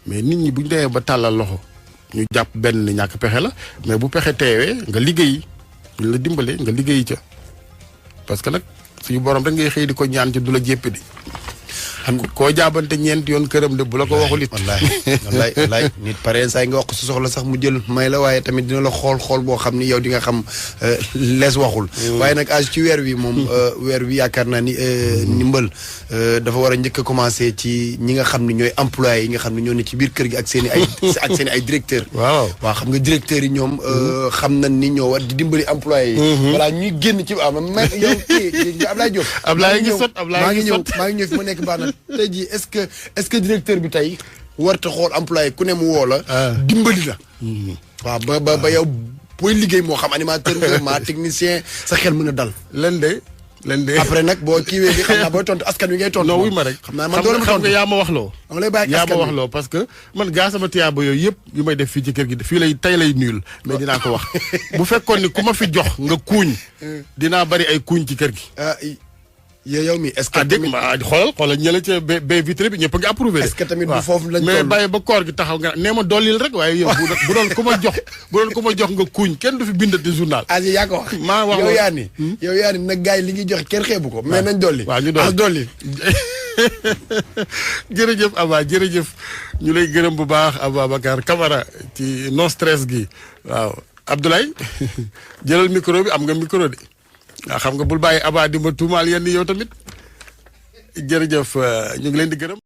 mais nit ñi bu ñu demee ba tàllal loxo ñu jàpp benn ñàkk pexe la mais bu pexe teewee nga liggéey ñu la dimbale nga liggéey ca parce que nag suñu borom rek ngay xëy di ko ñaan ci du la jéppi di xam nga koo jaabante ñeent yoon këram de bu la ko waxul it. wallaay nit pare saa yi nga wax ko su soxla sax mu jël may la waaye tamit dina la xool boo xam ni yow di nga xam lees waxul. waaye nag âge ci weer wi moom weer wi yaakaar naa ni ndimbal dafa war a njëkk a commencé ci ñi nga xam ni ñooy employés yi nga xam ne ñoo ne ci biir kër gi ak seen i ay directeurs. waaw xam nga directeurs yi ñoom xam nañ ni ñoo war di dimbali employés yi. voilà ñuy génn ci yow kii Ablaye Diop. Ablaye ngi sot maa ngi ñëw fi ma nekk baax na tey jii est-ce que directeur bi tey warta xool employé ku ne mu woo la. dimbali la. waaw ba yow booy liggéey moo xam animateur nga maa technicien sa xel mën a dal. len de après nag boo kiiwee bi xam naa booy tontu askan wi ngay tontu. non wuy ma rek xam naa man doole ma tontu xam nga yaa ma wax loo. dama lay bàyyi askan wi yaa ma wax loo parce que man gaa sama tiyaaba yooyu yëpp yu may def fii ci kër gi fii tey lay nuyul mais dinaa ko wax bu fekkoon ni ku ma fi jox nga kuuñ dinaa bari ay kuuñ ci kër gi. yow mi est-ce que dégg ma xoolal ñëla ca ba vitre bi ñëpp a ngi approuvé est-ce que tamit bu foofu lañ mais bàyyi ba koor gi taxaw nga nee ma dollil rek waaye yow bu doon ku ma jox nga kuuñ kenn du fi bindati journal Aziz yaa ko wax maa wax yow yaa ni nag gars yi li ñuy joxe kenn xeebu ko mais nañ dolli waaw ñu dolli jërëjëf Aba jërëjëf ñu lay gërëm bu baax Ababacar Camara ci non stress gi waaw Abdoulaye jëlal micro bi am nga micro de waaw xam nga bul bàyyi Aba di ma tuumaal yenn yow tamit jërëjëf ñu ngi leen di gërëm